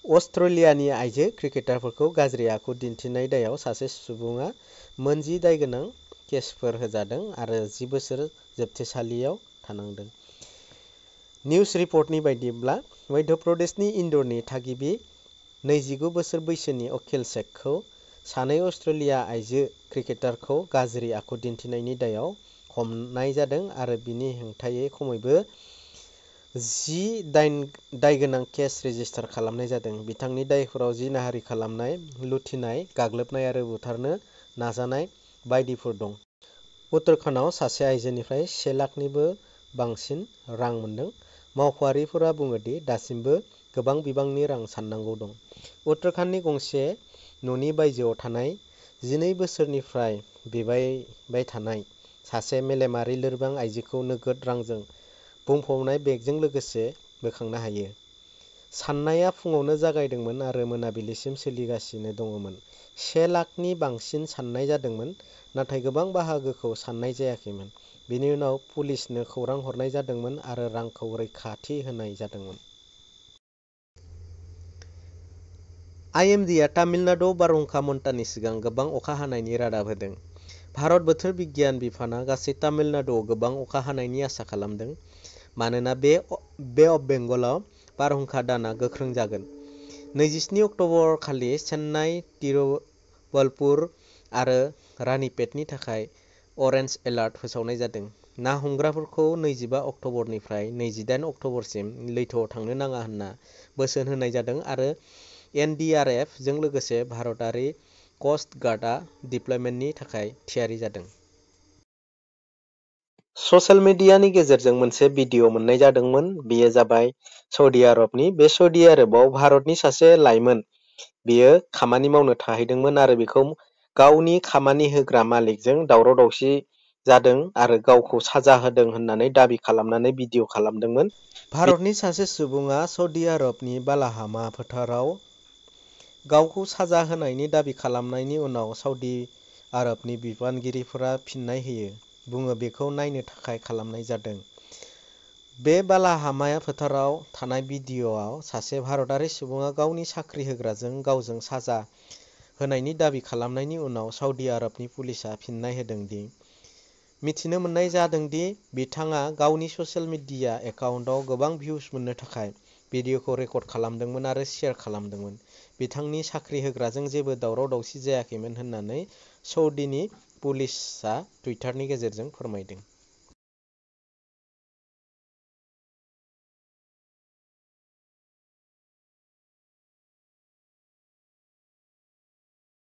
अस्ट्रेलियानि आइजो क्रिकेटारफोरखौ गाज्रि आखु दिन्थिनाय दायाव सासे सुबुङा मोन 10 दायगोनां केसफोर होजादों आरो 10 बोसोर जोबथेसालियाव थानांदों। निउज रिपर्टनि बायदिब्ला मध्य प्रदेशनि इन्दरनि थागिबि 29 बोसोर बैसोनि अखिल शेखखौ सानै अस्ट्रेलिया आइजो क्रिकेटारखौ गाज्रि आखु दिन्थिनायनि दायाव हमनाय जादों आरो बिनि हेंथायै खमैबो 10 दायगोनां केस रेजिस्टार खालामनाय जादों। बिथांनि दायफोराव जिनाहारि खालामनाय, लुथिनाय, गाग्लोबनाय आरो बुथारनो नाजानाय बायदिफोर दं। उत्तराखन्डआव सासे आइजोनिफ्राय 1 लाखनिबो बांसिन रां मोनदों। मावख'आरिफोरा बुङो दि दासिमबो गोबां बिबांनि रां साननांगौ दं। उत्तराखन्डनि गंसे न'नि बायजोआव थानाय 12 बोसोरनिफ्राय बिबायबाय थानाय सासे मेलेमारि लोरबां आइजोखौ नोगोद रांजों बुंफबनाय बेगजों लोगोसे बोखांनो हायो। साननाया फुङावनो जागायदोंमोन आरो मोनाबिलिसिम सोलिगासिनो दंमोन। 1 लाखनि बांसिन साननाय जादोंमोन, नाथाय गोबां बाहागोखौ साननाय जायाखैमोन। बेनि उनाव पुलिसनो खौरां हरनाय जादोंमोन आरो रांखौ रैखाथि होनाय जादोंमोन। आइएमडीआ तामिलनाडुआव बारहुंखा मन्टानि सिगां गोबां अखा हानायनि रादाब होदों। भारत बोथोर बिगियान बिफानआ गासै तामिलनाडुआव गोबां अखा हानायनि आसा खालामदों मानोना बे अफ बेंगलाव बारहुंखा दानआ गोख्रों जागोन। 27 अक्ट'बर खालि चेन्नाइ, तिरुवल्लुवर आरो रानीपेटनि थाखाय अरेन्ज एलार्ट फोसावनाय जादों। ना हमग्राफोरखौ 25 अक्ट'बरनिफ्राय 28 अक्ट'बरसिम लैथोआव थांनो नाङा होनना बोसोन होनाय जादों आरो एनडीआरएफ जों लोगोसे भारतारि क'स्ट गार्डआ डिप्लयमेन्टनि थाखाय थियारि जादों। ससियेल मिडियानि गेजेरजों मोनसे भिडिअ मोन्नाय जादोंमोन। बेयो जाबाय सौदी आरबनि। बे सौदी आरबआव भारतनि सासे लाइमोन बियो खामानि मावनो थाहैदोंमोन आरो बिखौ गावनि खामानि होग्रा मालिकजों दावराव-दावसि जादों आरो गावखौ साजा होदों होननानै दाबि खालामनानै भिडिअ खालामदोंमोन। भारतनि सासे सुबुङा सौदी आरबनि बालाहामा फोथाराव गावखौ साजा होनायनि दाबि खालामनायनि उनाव सौदी आरबनि बिबानगिरिफोरा फिननाय होयो, बुङो बेखौ नायनो थाखाय खालामनाय जादों। बे बालाहामा फोथाराव थानाय भिडिअ'आव सासे भारतारि सुबुङा गावनि साख्रि होग्राजों गावजों साजा होनायनि दाबि खालामनायनि उनाव सौदी आरबनि पुलिसआ फिननाय होदों दि मिथिनो मोननाय जादों दि बिथाङा गावनि ससियेल मिडिया एकाउन्टआव गोबां भिउज मोननो थाखाय भिडिअ'खौ रेकर्ड खालामदोंमोन आरो शेयार खालामदोंमोन। बिथांनि साख्रि होग्राजों जेबो दावराव-दावसि जायाखैमोन होननानै सौदीनि पुलिसआ टुइटारनि गेजेरजों फोरमायदों।